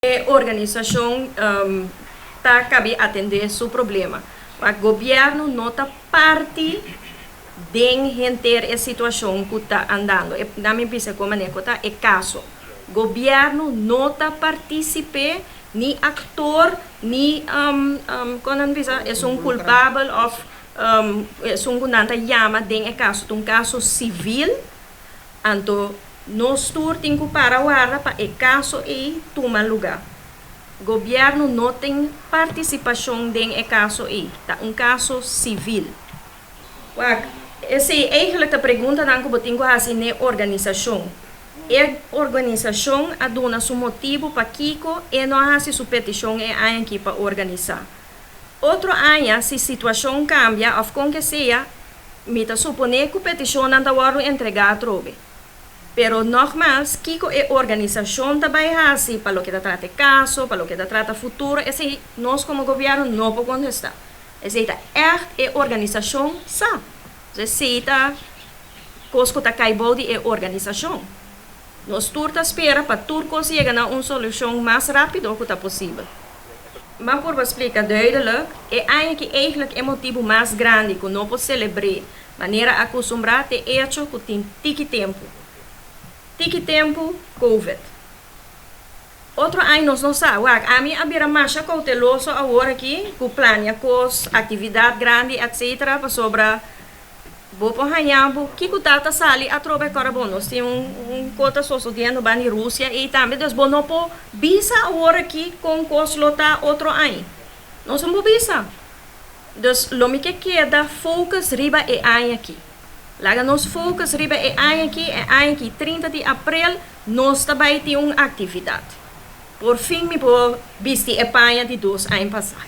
E organisashon ta kaba di atendé su problema. Ma gobièrnu no ta parti den henter e situashon ku ta andando. E, laga mi bisa kon ku ta e kaso. Gobièrnu no ta partísipe, ni aktor, ni kon nan bisa, e un kulpabel òf e un ku nan ta yama den e kaso, un kaso sivil, anto nos tur tin ku para warda pa e kaso ei tuma lugá. Gobièrnu no tin partisipashon den e kaso ei, ta un kaso sivil. Wak, esei eigenlijk e preguntanan ku bo tin ku hasi na organisashon. E organisashon a duna su motibu pakiko e no a hasi su petishon e aña aki pa organisá. Otro aña, si situashon kambia, òf kon ku sea, mi ta suponé ku petishonnan ta wòrdu entregá atrobe. Pero nogmaals, kiko e organisashon ta bai hasi pa loke ta trata kaso, pa loke ta trata futuro, esei nos komo gobièrnu no por kontestá. Esei ta echt e organisashon sa. Esei ta kos ku ta kai bou di e organisashon. Nos tur ta spera pa tur kos yega na un solushon mas rápido ku ta posibel. Maar por splika duidelijk, e aña aki eigenlijk e motibu mas grandi ku no por selebrá manera akustumbrá ta echo ku tin tiki tempu. Tiki tempu, COVID. Otro aña nos no sa, wak, ami a bira mas kouteloso awor aki, ku plania kos, aktividat grandi, etc. Pasobra bo por haña bo, kiko ta sali atrobe kora. Bon, nos tin un kos ta sosodiendo na Rusia i tambe, dus bo no por bisa awor aki kon kos lo ta otro aña. Nos no por bisa. Dus lo mi ke keda focus riba e aña aki. Laga nos focus riba e aña aki, e aña aki 30 di aprel, nos tambe tin un aktividat. Por fin mi por bisti e paña di 2 aña pasá.